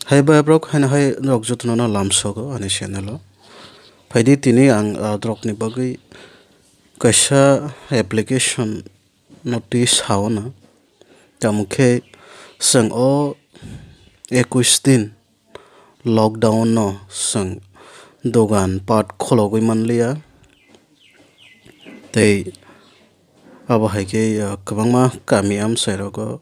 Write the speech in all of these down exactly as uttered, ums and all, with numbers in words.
Hai bai borok haino hai norok jotono no lamsogo ani channel o. Phaidi tini ang, ah, norokni bagwi kaisa application no twi sao na. Tamo khe chwng o ekush din lockdown no chwng dogan pat khologwi manliya. Tei abo hai khe, ah, kwbangma kami amchai rogo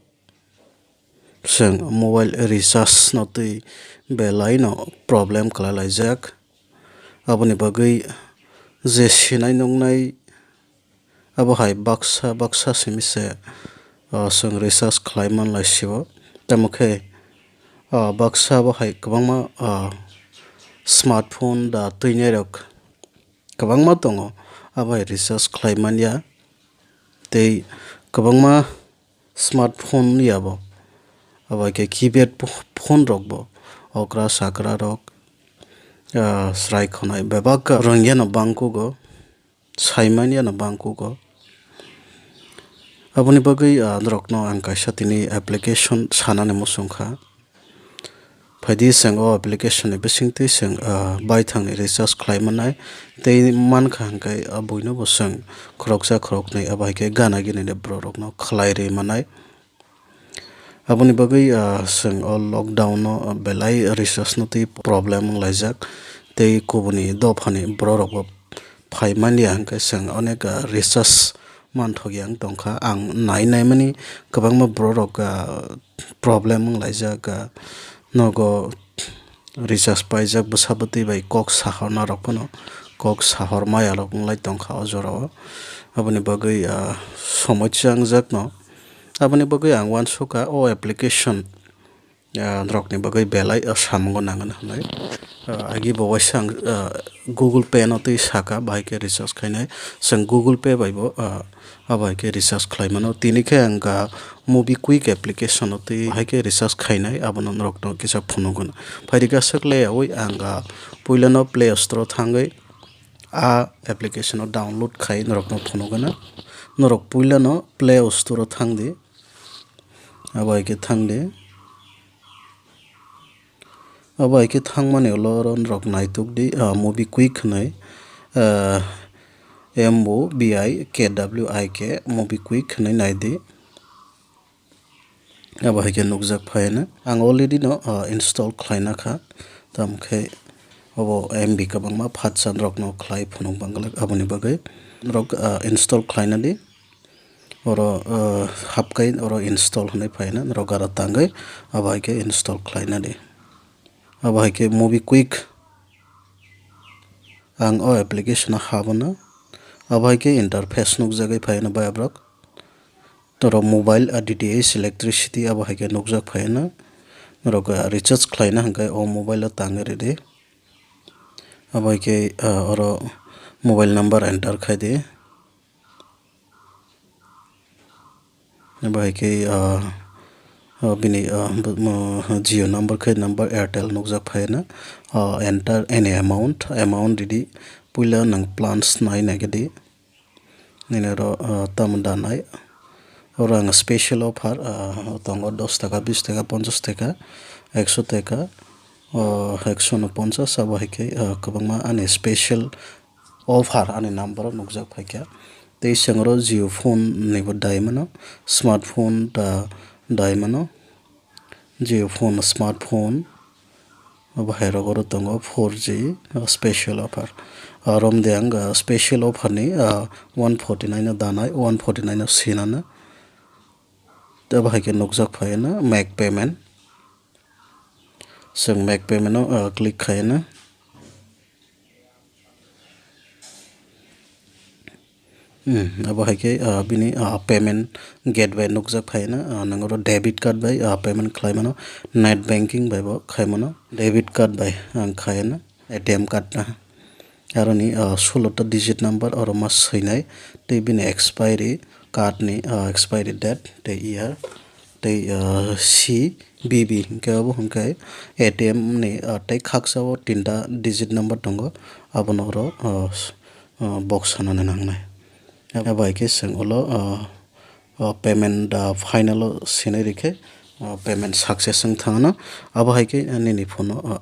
chwng mobile recharge no twi belai no problem kwlai laijak. Aboni bagwi je sinai nuknai abo hai baksa baksa simi se, ah, chwng recharge khlai man lai sio. Tamo khe, ah, baksa abo hai kwbangma, ah, smartphone da twinai rok kwbangma tongo, abo hai recharge khlai man ya. Tei kwbangma smartphone ya bo, abo hai khe keypad pho-, phone rok bo okra sakra rok, ah, chwrai khonai bebak rwngya no bangkugo, sai man ya no bangkugo. Aboni bagwi, ah, norokno ang kaisa tini application sanani muchung kha. Phaidi chwng o application ni bisingtwi chwng, ah, baithangni recharge khlai mannai tei mankha hwnkhe, ah, buino bo chwng khoroksa khoroknwi abo hai khe gana gini ni borok rokno khlai rwi mannai. Aboni bagwi, ah, chwng o lockdown o, ah, belai recharge no twi problem wng laijak tei kubuni dophani borok rok bo phai manya hwnkhe chwng onek, ah, recharge manthok yang tongkha. Ang nai naimani kwbangma borok rok, ah, problem wng laijak, ah, nogo recharge paijak bwsa bwtwi bai kok sahorna rok phano kok sahor maya rok wng lai tongkha o jora o. Aboni bagwi, ah, somosya wng jak no. Aboni bagwi ang uansukha o application, ah, norokni bagwi belai, ah, samungo nangani hwnwi. Ah, agi bo waisa ang, ah, Google Pay no twi saka, bahai khe recharge khainai. Chwng Google Pay bai bo, ah, abo hai khe recharge khlai mano. Tini khe ang, ah, MobiKwik application no twi bahai khe recharge khainai, abono norokno kisa phunukgwno. Phaidi kasak le yaui ang, ah, puilano Play Store o thangwi a application no download khai norokno phunukgwno. Norok puilano Play Store o thangdi. Abo hai khe thangdi. Abo hai khe thangmani ulo oro norok naitukdi, ah, MobiKwik hwnwi, ah, M O B I K W I K, MobiKwik hwnwi naidi. Abo hai khe nukjak phaiyano. Ang already no, ah, install khlaina kha. Tamo khe obo M B kwbangma phatsa norokno khlai phunuk bangwlak, aboni bagwi norok, ah, install khlaina di. Oro, ah, hapkai oro install hwnwi phaina, norok aro tangwi abo hai khe install khlaina di. Abo hai khe MobiKwik ang o application o habono. Abo hai khe interface nukjagwi phaina bayabrok. Norok mobile, ah, D T H, electricity abo hai khe nukjak phaina. Norok, ah, recharge khlaina hwnkhe o mobile o tangwi rwdi. Abo hai khe, ah, oro mobile number enter khai di. Abo hai khe, ah, ah, bini, ah, bo-, mo-, Jio number khe number Airtel nukjak phaina. Ah, enter any amount, amount ridi. Puila nwng plans nai nai khe di. Nini oro, ah, tamo danai. Oro ang special offer, ah, tongo dos taka, bis taka, ponchas taka, ekso taka, ah, ekso no ponchas, abo hai khe, ah, kwbangma ani special offer ani number o nukjak phaikha. Tei chwng oro Jio phone ni bo dai mano, smartphone da dai mano, Jio phone, smartphone, abo hai rok oro tongo four G, ah, special offer. Aro de ang, ah, special offer ni, ah, one forty nine no danai, one forty nine no sinana. Tei abo hai khe nukjak phaina make payment. Chwng make payment o, ah, click khaina. Hmm, abo hai khe, ah, bini, ah, payment gateway nukjak phaina, ah, nang oro debit card bai, ah, payment khlai mano, net banking bai bo khai mano, debit card bai ang khaina, A T M card na. Aroni, ah, sulota digit number oro ma swinai, tei bini expiry card ni, ah, expiry date tei year tei, ah, C V V hinkhe abo hinkhe A T M ni, ah, tei khaksa o tinta digit number tongo, abono oro, ah, ah, box sanani nangnai. Abo hai khe chwng ulo, ah, ah, payment da final o sinai rikhe o payment success wng thangno, abo hai khe nini phone o, o,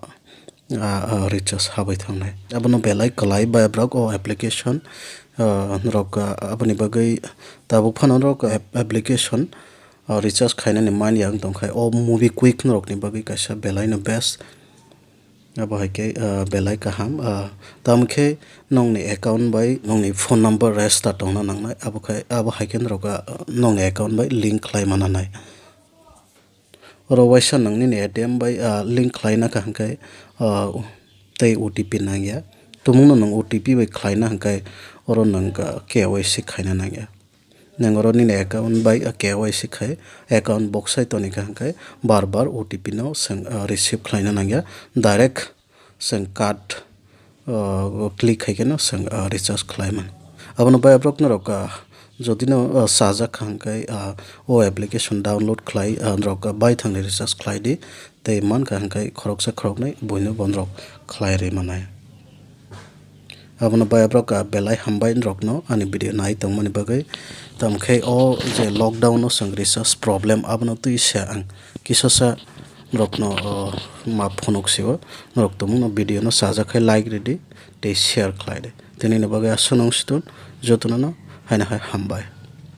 a, a, recharge habai thangnai. Abono belai kwlai bayabrok o application, o, norok, a, aboni bagwi tabuk phano norok ap-, application, o, recharge khainani man yang tongkhai o Mobikwik norokni bagwi kaisa belaino best. Abo hai khe, ah, belai kaham, ah, tamo khe nongni account bai nongni phone number register tongna nangnai, abo khai, abo hai khe norok, ah, nongni account bai link khlai mana nai. Oro waisa nwng nini A T M bai, ah, link khlaina kha hwnkhe, ah, tei O T P nangya. Tumungno nwng O T P bai khlaina hwnkhe oro nwng, ah, K Y C khaina nangya. Nwng oro nini account bai K Y C khai account boksai tonikha hwnkhe bar bar O T P no chwng, ah, receive khlaina nangya, direct chwng card, ah, click khai kheno chwng, ah, recharge khlai mano. Abono bayabrok norok, ah, jodi no, ah, chajak kha hwnkhe, ah, o application download khlai, ah, norok, ah, baithangni recharge khlai di, tei mankha hwnkhe khoroksa khoroknwi buino bo norok khlai rwi manai. Abono bayabrok, ah, belai hambai norokno ani video nai tongmani bagwi. Tamo khe o je lockdown o chwng recharge problem abono twi se ang kisasa norokno, oh, ma phunuk sio. Norok tumungno video no chajak khai like ridi tei share khlai di. Tini ni bagwi aswk nung siton jotono no haino hai hambai.